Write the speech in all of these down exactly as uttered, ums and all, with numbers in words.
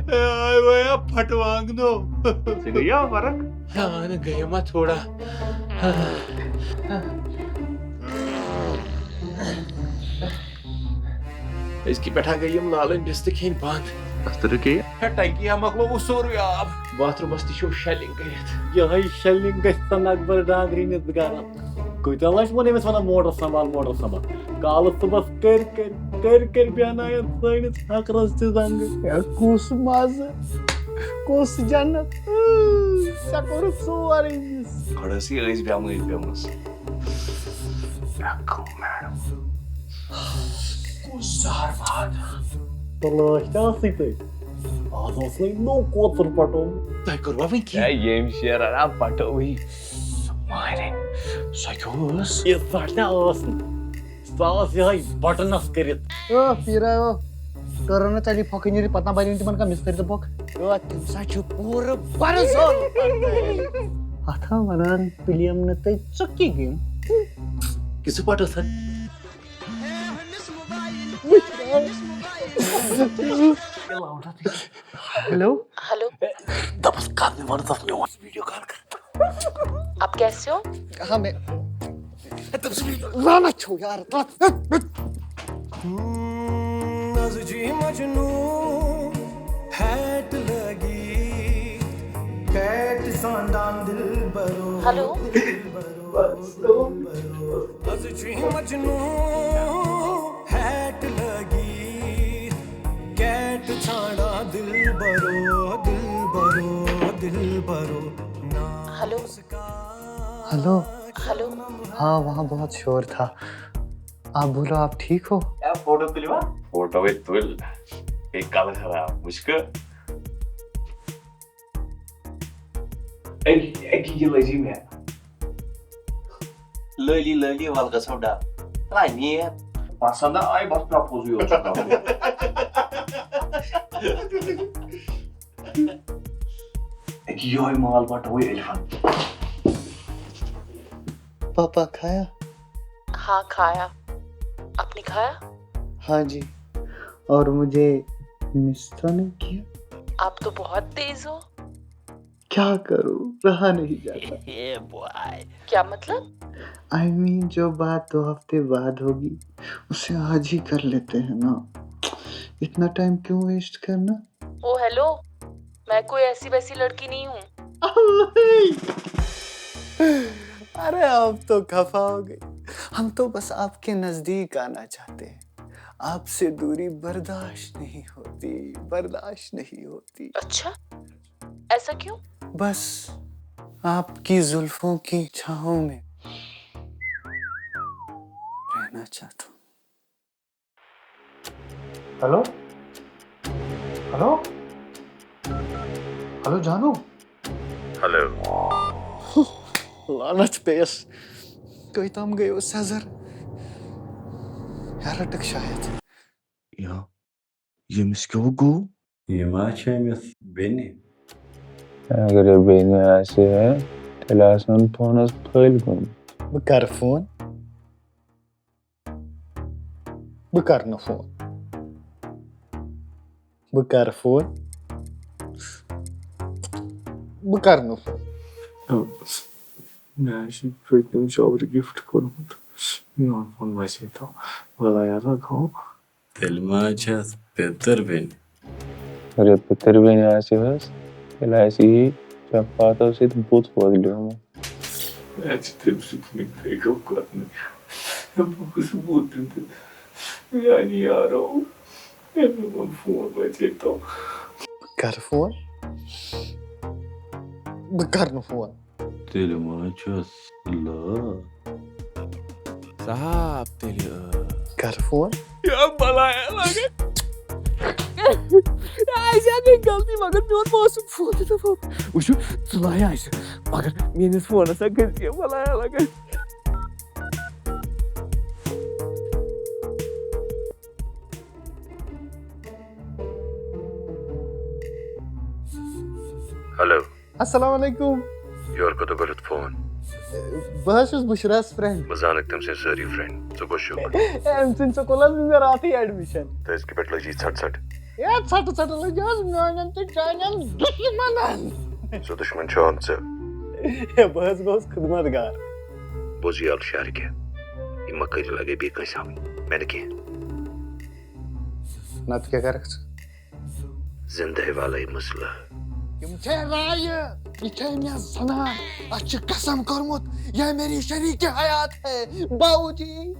ہے، via پھٹوانگنو۔ ژےٚ گٔیا فرق؟ ہاں، گٔیے ما تھوڑا۔ أزکہِ پٮ۪ٹھا گٔے یِم لالٕنۍ ڈِستہٕ کھیٚنۍ بنٛد۔ کَتھ رُکے؟ ہے، ٹنکی ہا مۄکلوو سورُے آب۔ باتھ روٗمَس تہِ چھُو شیلِنٛگ کٔرِتھ۔ یِہوٚے شیلِنٛگ گژھِ سا اکبر ڈانگری نِتھ گرم۔ کۭتیٛاہ لَٹہِ ووٚن أمِس وَنان موٹر سنبھال، موٹر سنبھال۔ کالہٕ صُبحَس کٔرۍ کٔرۍ، کٔرۍ کٔرۍ بیٚہناوان سٲنِس ہَکرَس تہِ زنٛگہٕ۔ ہے، کُس مَزٕ، کُس جنت۔ ژےٚ کوٚرُتھ سورُے مِس۔ گۄڈٕ ٲسٕے أزۍ بٮ۪مٲرۍ پیٚمٕژ۔ مےٚ گوٚو میڈم۔ کُس زہر واد۔ تلٲش تہِ ٲسٕے تٔتۍ۔ آز اوس وۄنۍ نوٚو کوتُر پٹومُت۔ تۄہہِ کوٚروا وۄنۍ کینٛہہ؟ ہے، ییٚمۍ شیرن آ پٹوٕے۔ مارِنۍ۔ سۄ کیٛاہ ٲس؟ یہِ ژٹنہ ٲس نہٕ۔ سۄ ٲس یِہوٚے بٹنس کٔرِتھ۔ او، پیٖرا، او۔ کٔرٕن نہٕ ژےٚ پھۄکہٕ نیٖرِتھ، پتہٕ ما بنہِ تِمن کانٛہہ مِستٔرۍ تہٕ پھۄکھ؟ او، تَمہِ ساتہٕ چھُ پوٗرٕ برزول پتہٕ۔ اتھ ہا ونان پلیم نہٕ تہٕ ژُکی گیم۔ کِژھ پٲٹھۍ ٲس؟ ہیلو۔ ہیلو۔ دپس کر نہٕ ونس میون ویڈیو کال کر۔ آپ کیسے ہو؟ ہاں، میں لعنت چھو یار۔ از جی مجنو ہیٹ لگی، کیٹ سانڈان دل برو۔ ہیلو۔ از چھی مجنو ہیٹ لگی، کیٹ چھاڑا دل برو، دل برو، دل برو۔ ہیلو۔ ہیلو۔ ہیلو۔ ہاں، وہاں بہت شور تھا۔ آپ بولو، آپ ٹھیک ہو؟ کیا فوٹو تُلِوا؟ فوٹو ہے تُل۔ بیٚیہِ کَلہٕ خراب، وٕچھ کہٕ۔ أکی، أکی یہِ لٔجی مےٚ۔ لٲلی، لٲلی، وَلہٕ گژھو ڈَل۔ ترٛاے نیر۔ پسنٛد آے، بس پرٛپوزٕے یوت چھُ کَرُن۔ أکی یِہوٚے مال بَٹوے عرفان۔ پاپا کھایا؟ ہاں کھایا۔ آپ نے کھایا؟ ہاں جی، اور مجھے مس تو نہیں کیا؟ آپ تو بہت تیز ہو۔ کیا کروں، رہا نہیں جاتا۔ کیا مطلب؟ آئی مین، جو بات دو ہفتے بعد ہوگی، اسے آج ہی کر لیتے ہیں نا۔ اتنا ٹائم کیوں ویسٹ کرنا؟ او ہیلو، میں کوئی ایسی ویسی لڑکی نہیں ہوں۔ ارے، آپ تو خفا ہو گئی۔ ہم تو بس آپ کے نزدیک آنا چاہتے ہیں۔ آپ سے دوری برداشت نہیں ہوتی، برداشت نہیں ہوتی۔ اچھا، ایسا کیوں؟ بس آپ کی زلفوں کی چھاؤں میں رہنا چاہتا ہوں۔ ہیلو؟ ہیلو؟ ہیلو جانو؟ ہیلو۔ لعنت پیٚیَس۔ کٔہۍ تام گٔیو سٮ۪زر۔ یا رٔٹٕکھ شاید۔ یا ییٚمِس کیٛاہ گوٚو؟ یہِ ما چھِ أمِس بیٚنہِ؟ اگر یہِ بیٚنہِ آسہِ ہے، تیٚلہِ آسہٕ ہن فونس پھٔلۍ گٔمٕتۍ۔ بہٕ کرٕ فون۔ بہٕ کرٕ نہٕ فون۔ بہٕ کرٕ فون۔ بہٕ کرٕ نہٕ فون۔ مےٚ آسہِ پٔتمہِ شاورٕ گفٹ کوٚرمُت۔ میون فون وسے تو۔ ولا یارا گوٚو۔ تیٚلہِ ما چھَس پِتٕر بیٚنہِ؟ اگر یہِ پِتٕر بیٚنہِ آسہِ ہس، تیٚلہِ آسہِ یہِ شفاعتو سۭتۍ بُتھ بدلیومُت۔ مےٚ چھِ تٔمۍ سۭتۍ مےٚ break up کرنٕے۔ بہٕ گوٚژھُس بوٗٹن تہِ۔ میانہِ یارو، أمۍ ووٚن فون وَتے تو۔ بہٕ کرٕ فون۔ بہٕ کرٕ نہٕ فون۔ تیٚلہِ ما چھَس لا۔ صاحب تیٚلہِ ٲس۔ کر فون۔ یا بلایا لگے۔ آسہِ ہا گٔے غلطی، مگر میون معصوم فون تہِ دَباو۔ وٕچھِو، ژٕ لایہِ آسہِ، مگر میٲنِس فونس ہا گٔے یہِ بلایا لگے۔ ہیلو۔ السلام علیکم۔ یورٕ کوٚت گوٚلُتھ فون؟ بہٕ حظ چھُس بُشراہَس فرینڈ۔ بہٕ زانَکھ تٔمۍ سٕنٛدۍ سٲری فرینڈ۔ ژٕ کُس چھُکھ؟ أمۍ سٕنٛدۍ سکوٗلَس منٛز مےٚ راتھٕے ایڈمِشن۔ تہٕ أزۍ کِتھ پٲٹھۍ لٔج یہِ ژھٹ ژھٹ؟ ہے، ژھٹہٕ ژھٹہٕ لٔج حظ میٛانٮ۪ن تہٕ چانٮ۪ن دُشمنن۔ سُہ دُشمن چھُ آمژٕ۔ ہے، بہٕ حظ گوٚوُس خدمت گار۔ بوز یہِ الشعر کہِ یہِ مکٲری لگے بیٚیہِ کٲنٛسہِ ہاوٕنۍ، مےٚ نہٕ کینٛہہ۔ نتہٕ کیٛاہ کرکھ ژٕ؟ زندے والے مسئلہ۔ یِم چھے رایہِ، یہِ چھے مےٚ زنان۔ اَسہِ چھِ قسم کوٚرمُت، یہ میری شریک حیات ہے، باؤ جی،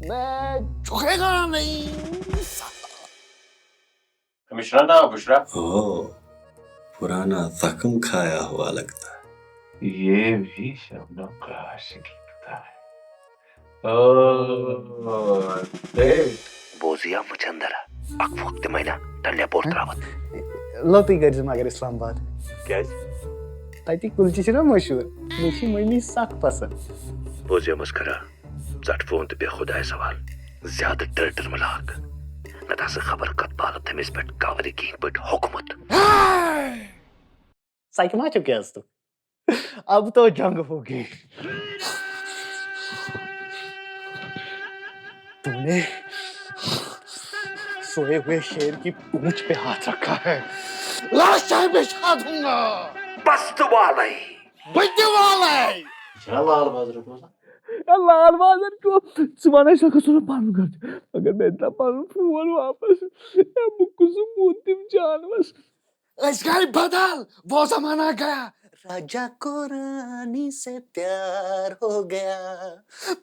میں جھکے گا نہیں۔ ہمیشہ نہ بشرا۔ او، پرانا زخم کھایا ہوا لگتا ہے۔ یہ بھی شبنم کا عاشق لگتا ہے۔ او، دیکھ۔ بوزیا مچندر، اکھ پھۄکھ تہِ مَنہِ ٹَلہِ پور ترٛاوَتھ۔ لوٚتُے کٔرۍ زِ مگر اسلام آباد۔ کیٛازِ؟ تَتِکۍ کُلچہِ چھِنہ مشہوٗر، مےٚ چھِ مٔمی سَخ پسنٛد۔ بوزیا مسخرا، ژَٹ فون تہٕ بیٚہہ خۄدایَس حوال۔ زیادٕ ٹٔر ٹٔر مہٕ لاگ، نَتہٕ آسہٕ خبر کَتھ بالہٕ تٔمِس پٮ۪ٹھ کاورِ کِنۍ پٲٹھۍ ہوٚکھمُت۔ سَکہِ ما چھُ کیٛازِ تہٕ؟ اب تو جنگ ہوگی۔ تم نے سوئے ہوئے شیر کی پونچھ پہ ہاتھ رکھا ہے، لاسٹ ٹائم بچھا دوں گا۔ بس تو والے۔ بچے والے۔ چھا لال بازرس منٛز؟ اے لال بازر چھُ، ژٕ وَن اَسہِ، سۄ گژھو نہٕ پَنُن گرٕ۔ مگر مےٚ درٛاو پَنُن فون واپس۔ اے بہٕ کُس موٗدمُت جانوَر۔ أسۍ گٔے بدل، وہ زمانہ گیا۔ راجا کو رانی سے پیار ہو گیا،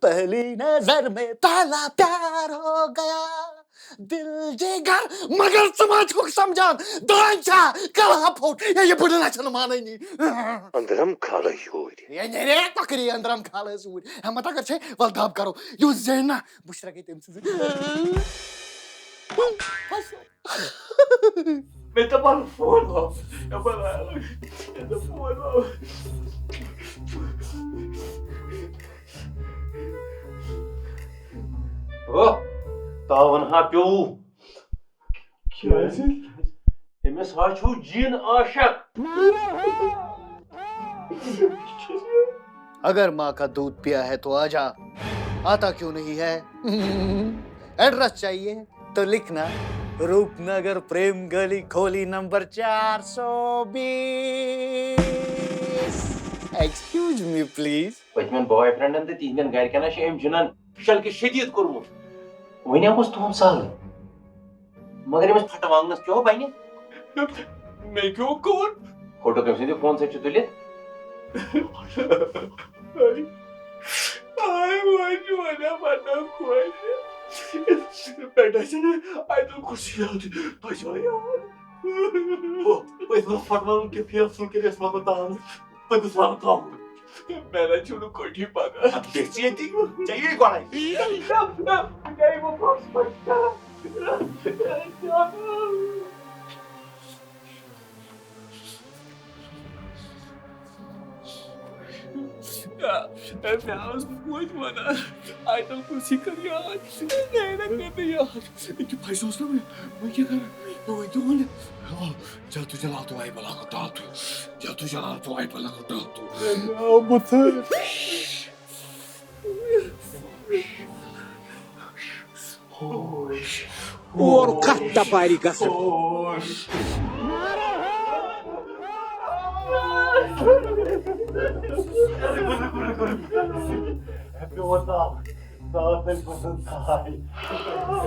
پہلی نظر میں پہلا پیار ہو گیا۔ دل جگر، مگر ژٕ ما چھُکھ سمجھان؟ دان چھا کلہٕ ہا پھوٚٹ، ہے، یہِ بٕڈٕ نہ چھَنہٕ مانٲنی۔ أنٛدرم کھالے یورِ۔ ہے، نیرے کۄکرِ أنٛدرم کھالے سۭتۍ۔ ہمت اگر چھے، ول دب کرو۔ یُس زینہِ نا، بُشرا گٔے تٔمۍ سٕنٛز۔ مےٚ تہِ پَنُن فون واپس۔ مےٚ بَناو۔ مےٚ تہِ فون واپس۔ او، تاوَن ہا پیوٚو۔ کیٛازِ؟ أمِس ہا چھُو جِن عاشق۔ اگر ماں کا دودھ پیا ہے تو آ جا، آتا کیوں نہیں ہے؟ ایڈریس چاہیے تو لکھنا، روپ نگر پریم گلی کھولی نمبر چار سو بیس۔ Excuse me please. پٔتمٮ۪ن بوائے فرینڈن تہٕ تِہنٛدٮ۪ن گرِکٮ۪ن ہا چھِ أمۍ جِنن شلکہِ شدید کوٚرمُت۔ وۄنۍ ہا گوٚژھ تُہُنٛد سہلٕے۔ مگر أمِس پھٹہٕ وانٛگنس کیٛاہ بنہِ؟ مےٚ کیٛاہ کوٚر؟ فوٹو کٔمۍ سٕنٛدِ فون سۭتۍ چھُ تُلِتھ؟ آے، آے، وۄنۍ چھُ وَنان پنٛنٮ۪ن کورٮ۪ن۔ پٮ۪ٹھ آسہِ نہٕ اَتہِ کُسی یاد۔ تۄہہِ چھوا یاد؟ ہو، أسۍ وَنو پھٹہٕ وانٛگُن کیٛاہ فیصلہٕ کٔرِتھ، أسۍ وَنو تام۔ پٔتِس وَنو تام۔ مےٚ نہ چھُنہٕ کوٚٹھی پَگاہ۔ اَدٕ بیٚہہ ژٕ ییٚتی، ژےٚ یی گۄڈَے۔ مےٚ اوس موج وَنان، آیتَل کُس یہِ کَر یاد؟ نہ، نہ، کٔر نہٕ یاد۔ أکہِ فیصلہٕ اوس نہ وۄنۍ، وۄنۍ کیٛاہ کَرٕ؟ وۄنۍ کیٛاہ وَنہٕ؟ آ، جلدی جلدی آیہِ بَلاغت ڈالتو۔ جلدی جلدی آیہِ بَلاغت ڈالتو۔ آمُت۔ اور کتھ دپاری گژھن۔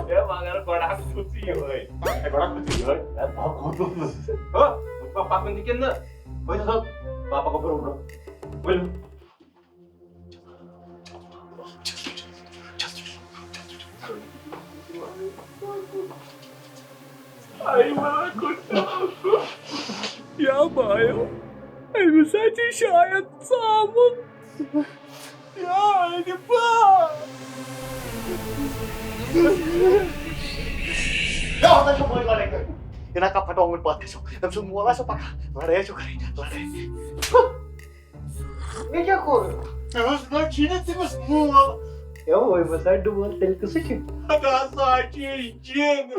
ہے، مگر گۄڈٕ ہا کھوٚت یِہوٚے۔ ہے، گۄڈٕ ہا کھوٚت یِہوٚے۔ ہے، بہٕ ہا کھوٚتُس نہٕ۔ ہا، بہٕ پَکُن تہِ کِنہٕ نہٕ؟ ؤلِو سا، پاپا گوٚو برٛونٛہہ برٛونٛہہ۔ ؤلِو۔ آے ما کوٚت آو؟ یا بایو، أمِس ہا چھِ شاید ژامُت۔ یا علی با۔ یہِ ہسا چھُ مٔنٛزۍ لڑٲے کٔرمٕژ۔ یہِ نہ کانٛہہ پھٹاونہٕ پتھ گژھو۔ أمۍ سُنٛد مول آسہِ پکان۔ لڑٲے چھُ کرٕنۍ، لڑٲے۔ مےٚ کیٛاہ کوٚر؟ مےٚ اوس نہ چھُے نہٕ تٔمِس مول۔ ہے، وۄنۍ ما سا ڈول، تیٚلہِ کُس چھُ؟ اَدٕ ہسا چھُ یہِ جِن۔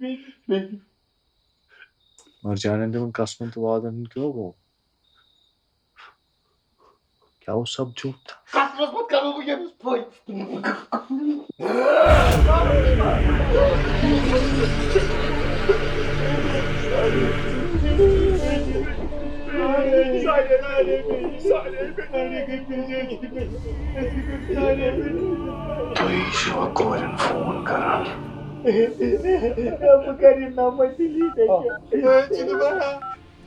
بیٚیہِ، بیٚیہِ۔ مگر چانٮ۪ن تِمن قسمن تہٕ وعدن ہُنٛد کیٛاہ گوٚو؟ کیٛاہ اوس سپدیومُت؟ قسمس پتہٕ کرو بہٕ ییٚمِس پھٔلۍ۔ تُہۍ چھِوا کورٮ۪ن فون کران؟ بہٕ کرٕ یہِ نمبر delete أکیٛاہ۔ اے، ژٕ دِ بہا۔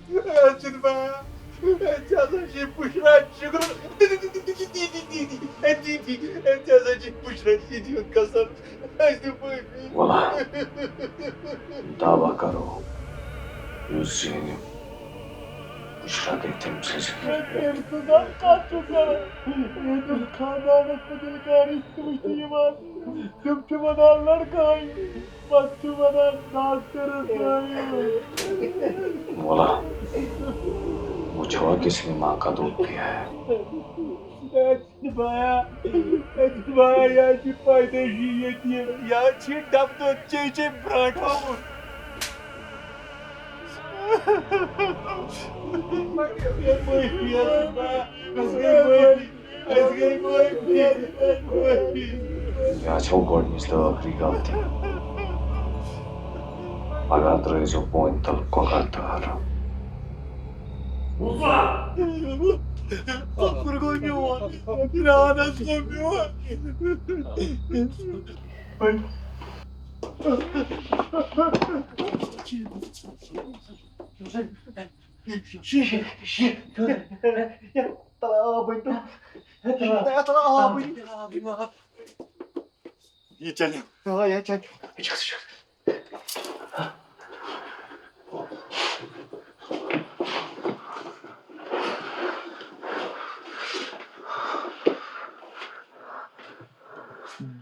اے، ژٕ دِ بہا۔ اے، ژےٚ ہسا چھِ بُشرا شُکر۔ اے، ژےٚ ہسا چھِ بُشرا شُکر قسم۔ اَسہِ دِ معٲفی۔ وَلہ، دعویٰ کرو، یُس زینہِ، بُشرا گٔے تٔمۍ سٕنٛز۔ اے، تٔمۍ سٕنٛز ہا کَتھ چھُ کران؟ ییٚتٮ۪ن خاندانَس منٛز ییٚلہِ کانٛہہ رِشتہٕ وٕچھنہِ یِوان، تِم چھِ وَنان لڑکہٕ ہٲیِو، پَتہٕ چھِ وَنان ڈاکٹرَس ہٲیِو۔ وَلہ، وٕچھو کس نے ماں کا دودھ پیا ہے۔ اے، بایا، اے، بایا، یا چھِ پیدٲیشی یتیٖم، یا چھِ ڈبہٕ دۄد چے چے برٛانٛٹھ آمُت۔ مےٚ چھو گۄڈٕنِچ تہٕ ٲخری غلطی۔ پگاہ ترٲیزیو پونہِ تل کۄکر تہٕ ہرُن۔ کۄکُر گوٚو میون، پرٛان حظ گوٚو میون۔ تل آب أنۍ تو۔ تل آب أنۍ۔ یہِ چلہِ۔ آ، یہِ چلہِ۔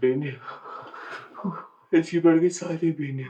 بیٚنہِ، أزکہِ پٮ۪ٹھ گٔے سارے بیٚنہِ۔